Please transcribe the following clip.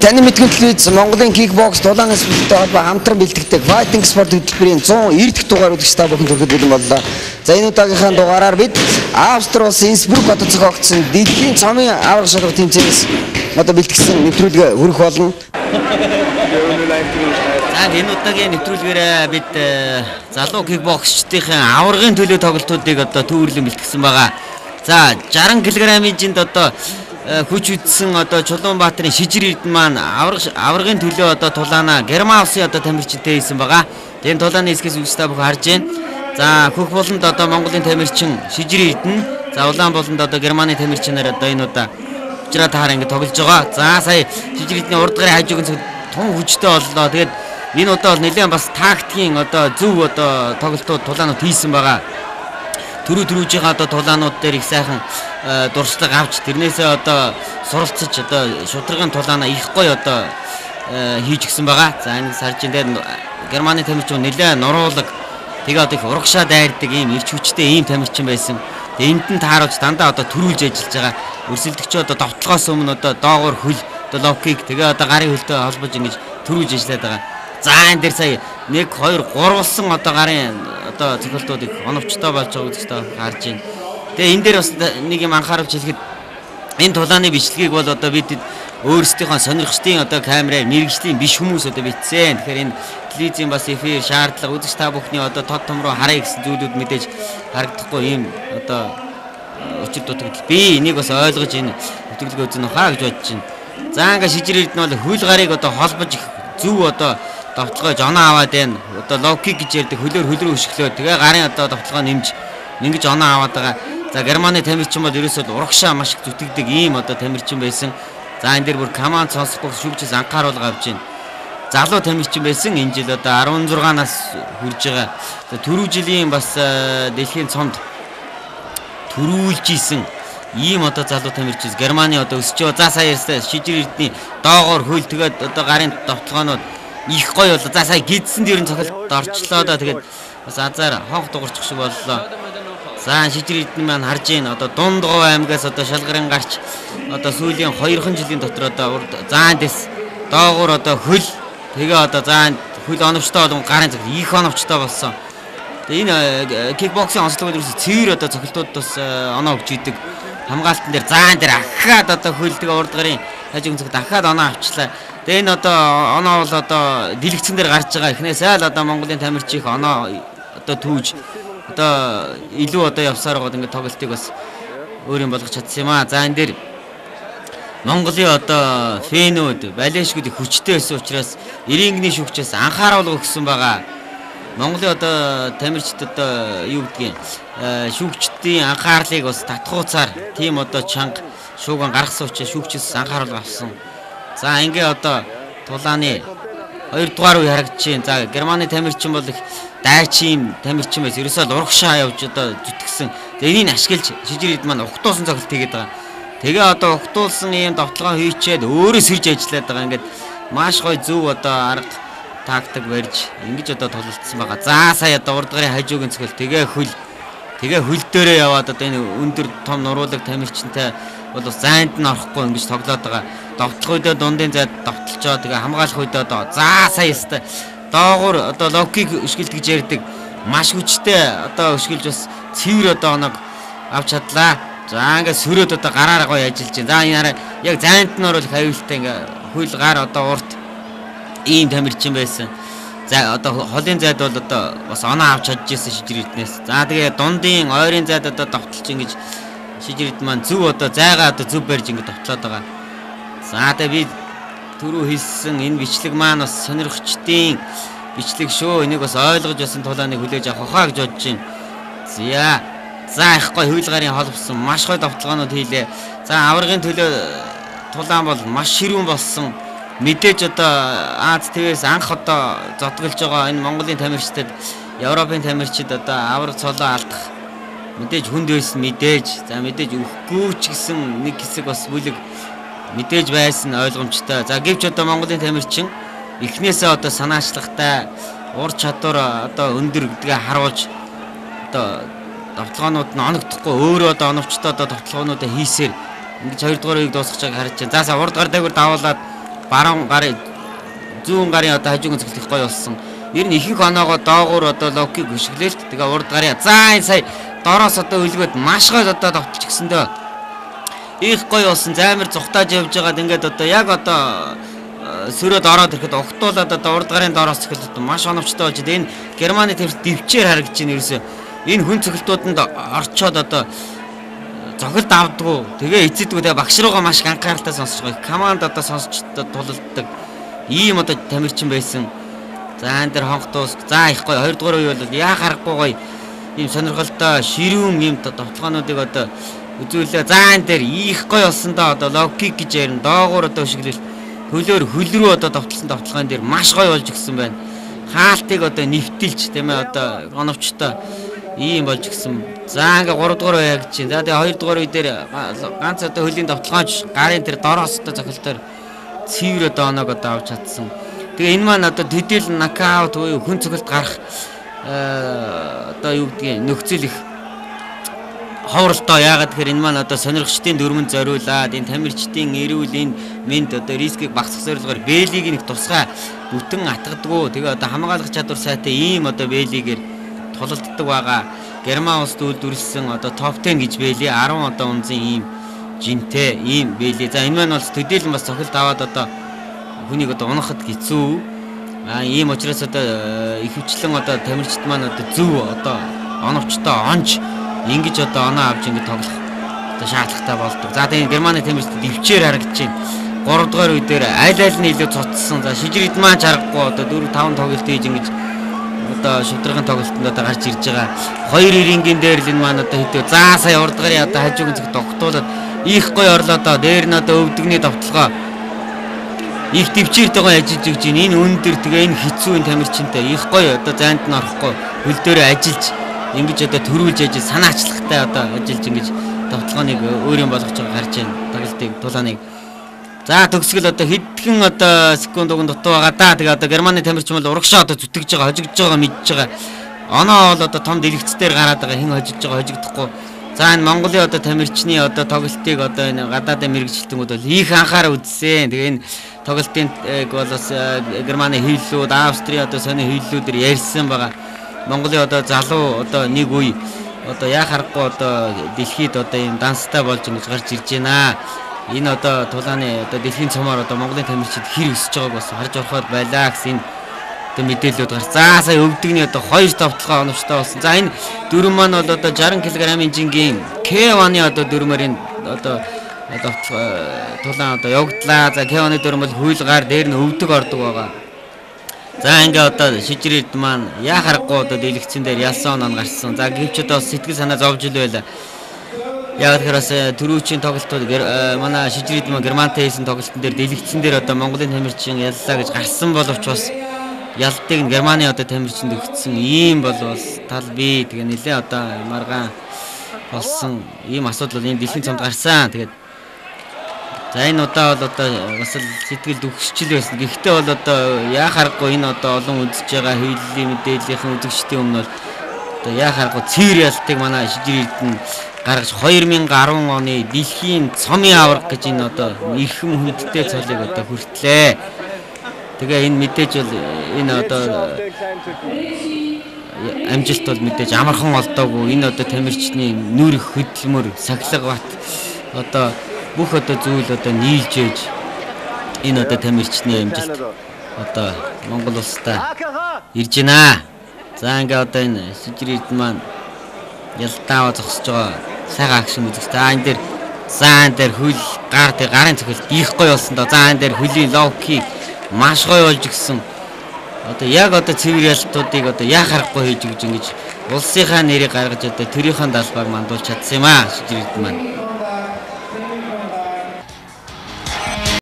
Таны мэдгэн телевиз Монголын кикбокс тулаан спорттой холбоо хамтран бэлтгэдэг Fighting Sport хөтөлбөрийн 190 дахь дугаар үзэгч та бүхэнд хүрэхэд бэлэн боллоо. За, энэ удаагийнхаа дугаараар бид Австри улсын Инсбрук хотод зохиогдсон дэлхийн цомын аварга шалралт тэмцээнээс одоо бэлтгэсэн нэвтрүүлгээ хүргэх болно. За, энэ удаагийн нэвтрүүлгээр бид залуу кикбоксчдын аваргын төлөө тоглолтуудыг одоо төвөрлөн бэлтгэсэн байгаа. За, 60 кг-ийн жинд одоо хүч үзсэн одоо Чулуунбаатарын Шижир Эрдэнэ маань аваргын төлөө одоо тулаанаа Герман улсын одоо тамирчинтай хийсэн байгаа. Энэ тулааны хэсгээс үзэж та бүхэн харж байна. За, хөх болонд одоо Монголын тамирчин Шижир Эрдэнэ, за, улаан болонд одоо Германы тамирчинаар одоо энэ удаа уучраа тахаар ингэ тоглож байгаа. За, сая Шижир Эрдэнэ урд гарын хажуугийн цэг тун хүчтэй боллоо. Тэгээд энэ удаа бол нэлээд бас тактикийн одоо зөв одоо тоглолтууд тулаанууд хийсэн байгаа. Түрүүжийнхаа одоо тулаанууд дээр их сайхан дуршлаг авч тэрнээсээ одоо суралцаж одоо шударгын тулаанаа их гоё одоо хийж гисэн байгаа. За, энэ саржин дээр Германы тамирчин нэлээд нуруулаг, тэгээ одоо их урагшаа дайрдаг ийм ирч хүчтэй ийм тамирчин байсан. Тэгээ энд нь тааруулж дандаа одоо төрүүлж ажиллаж байгаа. Өрсөлдөгч одоо довтлогоос өмнө одоо доогоор хөл одоо лоу кик, тэгээ одоо гарын хөлтөй холбож ингэж төрүүлж ажиллаад байгаа. За, энэ дээр сая 1 2 3 болсон одоо гарын одоо цохилтууд их оновчтой болж байгаа үзэгч та харж байна. Тэгээ энэ дээр бас нэг юм анхааруулж хэлэхэд энэ тулааны бичлэгийг бол одоо бид өөрсдийнхөө сонирхчдын одоо камераар мэрэгжлийн биш хүмүүс одоо бичсэн. Тэгэхээр энэ телевизийн бас эфир шаардлага үзэгч та бүхний одоо тод том руу харъя гэсэн зүйлүүд мэдээж харагдахгүй ийм одоо учир дутагдал. Би энийг бас ойлгож энэ нэвтрүүлгээ үзнэ хаа гэж бодож байна. За, ингээ Шижир Эрдэнэ бол хөл гарыг одоо холбож их зөв одоо довтлогоо оноо аваад байна. Одоо лоу кик гэж ярьдаг хөлөөр хөл рүү өшөглөө. Тэгээ гарын одоо довтлогоо нэмж ингэж оноо аваад байгаа. За, Германы тамирчин бол ерөөсөө урагшаа маш их зүтгэдэг ийм одоо тамирчин байсан. За, энэ дээр бүр команд сонсохгүй шүүгчээс анхааруулга авч байна. Залуу тамирчин байсан. Энэ жил одоо 16 нас хүрж байгаа. За, түрүү жилийн бас дэлхийн цомд төрүүлж исэн ийм одоо залуу тамирчин Германы одоо өсөж байгаа. За, сая ярьсан Шижир Эрдэнэ доогоор хөл, тэгээд одоо гарын довтлогоонууд их гоё боллоо. За, сая гидсэн дээр нь цохилт орчлоо доо. Тэгээд бас азар хонх дуурчих шиг боллоо. За, Шижир Эрдэнэ маань харж байна. Одоо дунд говь аймгаас одоо шалгарын гарч одоо сүүлийн 2 жилийн дотор одоо урд заан дэс доогуур одоо хөл, тэгээ одоо заан хөл оновчтой болон гарын цохилт их оновчтой болсон. Тэгээ энэ кикбоксing онцлогод ерөөсө цэвэр одоо цохилтууд бас оноо өгч идэг. Хамгаалтан дээр заан дээр ахаад одоо хөл, тэгээ урд гарын хажуугийн цогт ахаад оноо авчлаа. Тэгээ энэ одоо оноо бол одоо дэлгэцэн дээр гарч байгаа. Эхнээсээ л одоо Монголын тамирчин их оноо одоо түүж одоо илүү одоо явсаар байгаа ингээд тоглолтыг бас өөр юм болгож чадсан юм аа. За, энэ дээр Монголын одоо фэнүүд, балешгүүд их хүчтэй байсан учраас рингний шүүгчээс анхааруулга өгсөн байгаа. Монголын одоо тамирчид одоо юу гэдгийг шүүгчдийн анхаарлыг бас татхууцаар тийм одоо чанга шууган гаргасан учраас шүүгчээс анхааруулга авсан. За, ингээ одоо тулааны 2 дугаар үе харагдаж байна. За, Германы тамирчин бол их дайчин тамирчин байсан. Ерөөсөө л урагшаа явж одоо зүтгэсэн. Тэгээ энийг ашиглаж Шижир Эрдэнэ маань угтуулсан цохилт хийгээд байгаа. Тэгээ одоо угтуулсан ийм довтлогоо хийчээд өөрөө сэрж ажиллаад байгаа. Ингээд маш гоё зөв одоо арга тактик барьж ингэж одоо тулалдсан байгаа. За, сая одоо урд гарын хажуугийн цохилт, тэгээ хөл, тэгээ хөл дээрээ яваад одоо энэ өндөр том нуруулаг тамирчинтай бол бас зайд нь орохгүй ингэж тоглоод байгаа. Довтлох үедээ дундын зайд довтлцоо, тэгээ хамгаалах үедээ одоо за сая өстой доогуур одоо лоу кик өшгөлт гэж ярьдаг маш хүчтэй одоо өшгөлж бас цэвэр одоо оног авч чадлаа. За, ингээд сөрөөд одоо гараараа гоё ажиллаж байна. За, энэ хараа яг зайд нь орвол хавилтай ингээ хөл гар одоо урт ийм тамирчин байсан. За, одоо холын зайд бол одоо бас оноо авч чадж ирсэн Шижир Эрдэнээс. За, тэгээ дундын ойрын зайд одоо довтлж ингэж Шижир Эрдэнэ маань зөв одоо зайгаа одоо зөв барьж ингэ довтлоод байгаа. За, тэгээ би түрүү хийсэн энэ бичлэг маань бас сонирхчдын бичлэг шүү. Энийг бас ойлгож басан тулааныг хүлээж авах хаа гэж бодож байна. За, за их гоё хөл гарын холбосон маш гоё довтлогоонууд хийлээ. За, аваргын төлөө тулаан бол маш ширүүн болсон. Мэдээж одоо Аз ТV-с анх одоо зодголж байгаа энэ Монголын тамирчдад Европын тамирчид одоо аварга цолоо алдах мэдээж хүнд байсан мэдээж. За, мэдээж өгөхгүй ч гэсэн нэг хэсэг бас бүлэг мэдээж байсан ойлгомжтой. За, гэвч одоо Монголын тамирчин эхнээсээ одоо санаачлагтай ур чадвар одоо өндөр гэдгээ харуулж одоо довтлогоонууд нь оногдохгүй өөрөө одоо оновчтой одоо довтлогоонуудаа хийсээр Ингэж 2 дугаар үеийг дуусгаж байгааг харж байна. За урд гар дээгүүр давуулаад баруун гарын зүүн гарын одоо хажуугийн цогцолт их гоё болсон. Ер нь ихэнх оноогоо доогуур одоо локийг хөшиглээлт. Тэгээ урд гарын за энэ сая дороос одоо өлгөөд маш гоё одоо довтолч гисэндээ их гоё болсон. Займар зүхтааж явж байгаад ингээд одоо яг одоо сөрөөд ороод ирэхэд угтуулаад одоо урд гарын доороос цохилт маш оновчтой болж байна. Энэ Германы тамирч дэвчээр харагдаж байна ерөөсөө. Энэ хүн цохилтууданд орчоод одоо зохилд авдггүй. Тэгээ эцэдгүү. Тэгээ багш руугаа маш их анхааралтай сонсож байгаа. Команд одоо сонсч тулалддаг ийм одоо тамирчин байсан. За энэ дэр хонх дуус. За их гоё. 2 дугаар үе бол яа харахгүй гоё ийм сонирхолтой ширүүн ийм довтлогоонуудыг одоо үзүүлээ. За энэ дэр их гоё болсон доо одоо локик гэж ярина. Доогуур одоо өшиглэл хөлөөр хөл рүү одоо довтлсон довтлогоон дээр маш гоё болж гисэн байна. Хаалтыг одоо нэвтэлж тийм ээ одоо оновчтой ийм болж гисэн. За ингээ 3 дугаар үе гэж чинь. За тэгээ 2 дугаар үе дээр ганц одоо хөлийн довтлогоонч гарын тэр дороос одоо зохилтоор цэвэр одоо оноог одоо авч чадсан. Тэгээ энэ маань одоо төдийл нокаут буюу хүн цохилт гарах одоо юу гэдгийг нөхцөл их ховролтой. Яагаад тэгэхээр энэ маань одоо сонирхчдын дүрмэнд зориулаад энэ тамирчдын эрүүл энэ мэнд одоо рискийг багасгах зорилгоор бээлийг нэг тусгай бүтэн атгадгүй. Тэгээ одоо хамгаалах чадвар сайтай ийм одоо бээлигээр тулалддаг байгаа. Герман улсд үйлдвэрлэсэн одоо топ 10 гэж бээлий 10 одоо унзын ийм жинтэй ийм бээлий. За энэ маань бол төдийлөн бас цохилт аваад одоо хүнийг одоо унахад хэцүү. А ийм учраас одоо ихэвчлэн одоо тамирчид маань одоо зөв одоо оновчтой онж ингэж одоо оноо авч ингэ тоглох одоо шаардлагатай болдог. За тэгээ Германы тамирчид дэвчээр харагдаж байна. 3 дугаар үе дээр аль аль нь илүү цуцсан. За шижрид маань чаргагүй одоо 4 5 тоглолт хийж ингэж одоо шударгын тоглолтод одоо гарч ирж байгаа. 2 рингийн дээр л энэ маань одоо хэдөө. За сая урд гарын одоо хажуугийн зэгт огтуулаад их гоё орлоо доо. Дээр нь одоо өвдөгний довтлогоо их дэвчээртэйгээ ажиллаж өгч байна. Энэ өндөр тэгээ энэ хэцүү энэ тамирчинтай их гоё одоо зайд нь орохгүй хөл дээрээ ажиллаж ингэж одоо төрүүлж ажил санаачлагтай одоо ажиллаж ингэж довтлогооныг өөрийн болгож байгаа гарч байна. Тоглолтыг тулааныг. За төгсгөл одоо хэдхэн одоо секунд уг дутуу байгаа да. Тэгээ одоо Германы тамирчин бол урагшаа одоо зүтгэж байгаа, хожигдож байгаа мэдж байгаа. Оноо бол одоо том дэлгэцээр гараад байгаа. Хэн хожигдож байгаа, хожигдохгүй. За энэ Монголын одоо тамирчны одоо тоглолтыг одоо энэ гадаадын мэргэжилтэнгүүд бол их анхаарал үзсэн. Тэгээ энэ тоглолтын бол бас Германы хэвлэлүүд, Австрийн одоо сони хэвлэлүүдээр ярьсан байгаа. Монголын одоо залуу одоо нэг үе одоо яа харахгүй одоо дэлхийд одоо ийм данстай болж ингэж гарч ирж байна. Энэ одоо тулааны одоо дэлхийн цомоор одоо Монголын тамирчид хэр өсөж байгааг бас харж ороход байлаа гэсэн энэ одоо мэдээллүүд гарч. За сая өвдөгний одоо 2 довтлогоо оновчтой болсон. За энэ дүрм маань бол одоо 60 кг-ын жингийн K1-ы одоо дүрмээр энэ одоо тулаан одоо явагдлаа. За K1-ы дүрм бол хөл гар дээр нь өвдөг ордог байгаа. За ингээ одоо шижрээд маань яа харахгүй одоо дэлгэцэн дээр ялсан оноо гарсан. За гэвч одоо сэтгэл санаа зовж ил байла. Яг тэгэхээр бас түрүүчийн тоглолтууд манай шижрээд маань Германтай хийсэн тоглолтын дээр дэлгэцэн дээр одоо Монголын тамирчин яллаа гэж гарсан боловч бас ялтыг нь Германы одоо тамирчинд өгсөн ийм бол бас тал бий. Тэгээ нэлээ одоо маргаан болсон ийм асуудал бол энэ дэлхийн цомд гарсан. Тэгээд за энэ удаа бол одоо бас л сэтгэлд өгсчил байсан. Гэхдээ бол одоо яа харахгүй энэ одоо олон үзэж байгаа хэвлэлийн мэдээллийнхэн үзэгчдийн өмнө бол одоо яа харахгүй цэвэр ялтыг манай шижир эрдэнэ гаргаж 2010 оны дэлхийн цомын аварга гэж энэ одоо эрхэм хүндтэй цолыг одоо хүртлээ. Тэгээ энэ мэдээж бол энэ одоо амжилт бол мэдээж амархан олдоогүй. Энэ одоо тамирчны нүрх хөдөлмөр, сахилга бат одоо бүх одоо зүйл одоо нийлж ээж энэ одоо тамирчны амжилт одоо Монгол улстай ирж байна. За ингээ одоо энэ шижир эрдэнэ маань ялтаава зогсож байгаа сайхан агшин үзэгч. За энэ дээр за энэ дээр хөл гар дээр гарын цохилт их гоё болсон доо. За энэ дээр хөлийн лоу кик маш гоё болж гисэн. Одоо яг одоо цэвэр ялтуудыг одоо яа харахгүй хийж өгч ингэж улсынхаа нэрийг гаргаж одоо төрийнхөө далбааг мандуулж чадсан юм аа шижир эрдэнэ маань.